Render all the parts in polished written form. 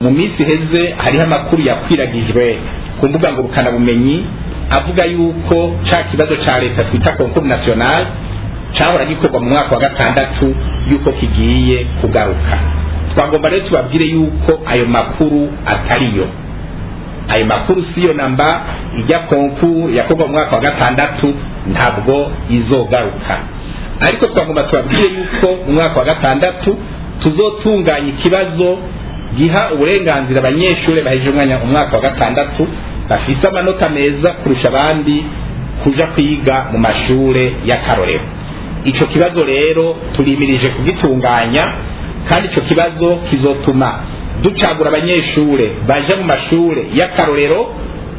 Mu minsi iheze hariho amakuru yakwiragijwe ku mbuga ngurukanabumenyi avuga yuko ca kibazo ca leta twita concours national cahora gikorwa mu mwaka wa gatandatu yuko kigiye kugaruka. Twagomba rero tubabwire yuko ayo makuru atariyo, ayo makuru siyo namba. Ijya concours yakorwa mu mwaka wa gatandatu ntabwo izogaruka, ariko twagomba tubabwire yuko mu mwaka wa gatandatu tuzotunganya ikibazo giha uburenganzira abanyeshuri bahejeje umwanya umwaka wa gatandatu bafise amanota meza kurusha abandi kuja kwiga mu mashure y'akarorero. Ico kibazo rero turimirije kugitunganya, kandi ico kibazo kizotuma ducagura abanyeshure baja mu mashure y'akarorero.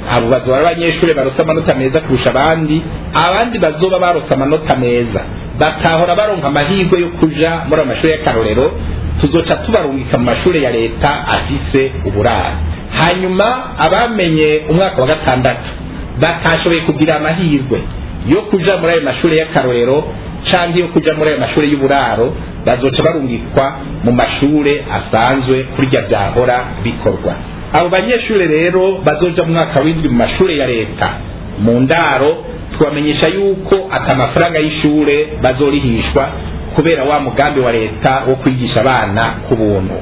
Abo bazoba ari abanyeshure barose amanota meza kurusha abandi. Abandi bazoba barose amanota meza batahora baronka amahirwe yo kuja muri ayo mashure y'akarorero, tuzoca tubarungika mu mashure ya leta afise uburaro. Hanyuma abamenye umwaka wa gatandatu batashoboye kugira amahirwe yo kuja muri ayo mashure y'akarorero canke yo kuja muri ayo mashure y'uburaro, bazoca barungikwa mu mashure asanzwe kurya vyahora bikorwa. Abo banyeshure rero bazoja mu mwaka w'indwi mu mashure ya leta mu ndaro, tubamenyesha yuko ata mafaranga y'ishure bazorihishwa kubera wa mugambi wa leta wo kwigisha abana ku buntu.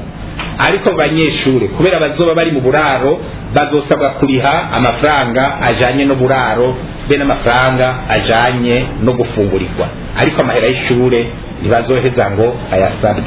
Ariko banyeshure kubera bazoba bari mu buraro, bazosabwa kuriha amafaranga ajanye n'uburaro be n'amafaranga ajanye no gufungurirwa, ariko amahera y'ishure ntibazoheza ngo ayasabwe.